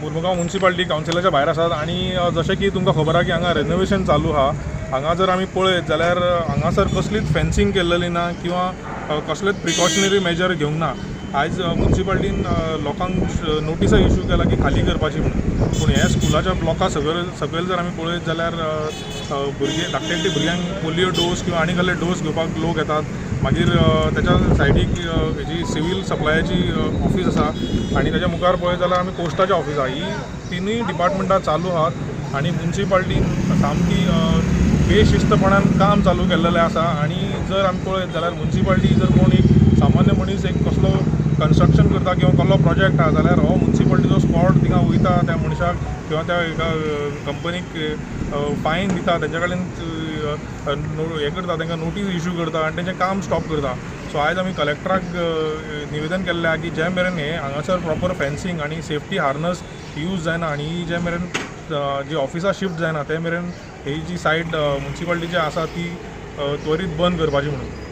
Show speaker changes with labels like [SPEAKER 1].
[SPEAKER 1] Mormugao municipality कावन्सिलाच्या भायर आसात आनी जशें की तुमकां खबर आहा की हांगा रेनोवेशन चालू आहा. हांगा जर आमी पळयत जाल्यार हांगासर कसलीच फेन्सिंग केल्लेली ना किंवा कसलेच प्रिकॉशनरी मेजर घेवंक ना. आयज मुन्सिपालिटीन लोकांक नोटिसां इशू केला की खाली करपाची म्हणून, पूण हे स्कुलाच्या ब्लॉका सकयल जर आमी पळयत जाल्यार भुरगे, धाकटे धाकटे भुरग्यांक पोलियो डोस किंवा आनी कसले डोस घेवपाक लोक येतात. मागीर तेच्या सायडीक हेजी सिवील सप्लायाची ऑफीस आसा आनी तेच्या मुखार पळयत जाल्यार आमी पोस्टाचें ऑफीस आहा. ही तिनूय डिपार्टमेंटां चालू आहात आनी मुन्सिपालिटीन सामकी बेशिस्तपणान काम चालू केल्लेलें आसा. आनी जर आमी पळयत जाल्यार मुन्सिपालिटी जर कोण एक सामान्य मनीस एक कसलो कन्स्ट्रक्शन करता किंवा कसलो प्रोजेक्ट आहा जाल्यार हो मुन्सिपालिटीचो स्कॉड थिंगा वयता, त्या मनशाक किंवा त्या एका कंपनीक फायन दिता, तेंच्या कडेन हें करता, तांकां नोटीस इशू करता आनी तेंचें काम स्टॉप करता. सो आयज आमी कलेक्टराक निवेदन केल्लें आहा की जे मेरेन हें हांगासर प्रॉपर फेन्सिंग आनी सेफ्टी हार्नस यूज जायना आनी जे मेरेन जी ऑफिसां शिफ्ट जायना ते मेरेन ही जी सायट मुन्सिपालिटीची आसा ती त्वरीत बंद करपाची म्हणून.